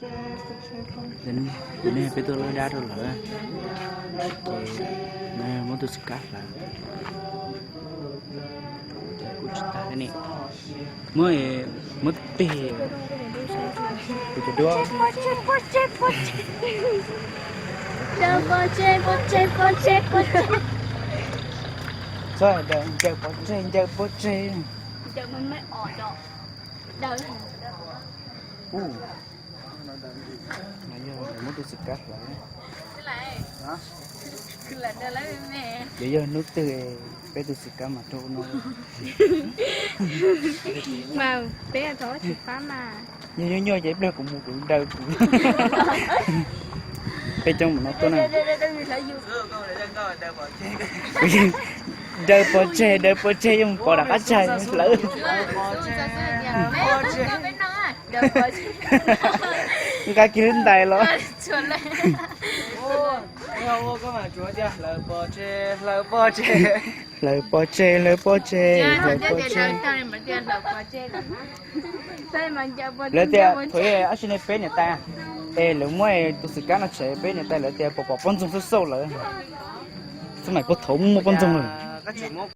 Kuv nej peb tuaj lawb dab rau lawm, ces muab tus xwm kab hlawv, ces kuj tsis tas thiab ne. Muab, muab tig, kuv cov duab. Txhob daws ncaws pov tseg, ncaws pov tseg. Ub, no yog muab tus xwm kab hlawv. Yuav yog hnub twg peb tus xwm kab mas rau no. Mas peb tsis pab mas. Yog nyuaj nyuaj ces ib pliag kuv mus kuv daws kuv. Peb coob mus no tuaj na. Daws pov tseg, daws pov tseg, yuav mus pov rov qab tsag hlawv. Nqa kiag lub ntais los. Hlawv pov tseg, hlawv pov tseg, hlawv pov tseg, hlawv pov tseg. Lawv tias thaum ub ab tsi ne peb niam tais, es lawv muab tus xwm kab no tshem peb niam tais, lawv tias pom pom poj ntxoog xauj xauj lawv. Xab maim puag thaum muaj poj ntxoog lawm.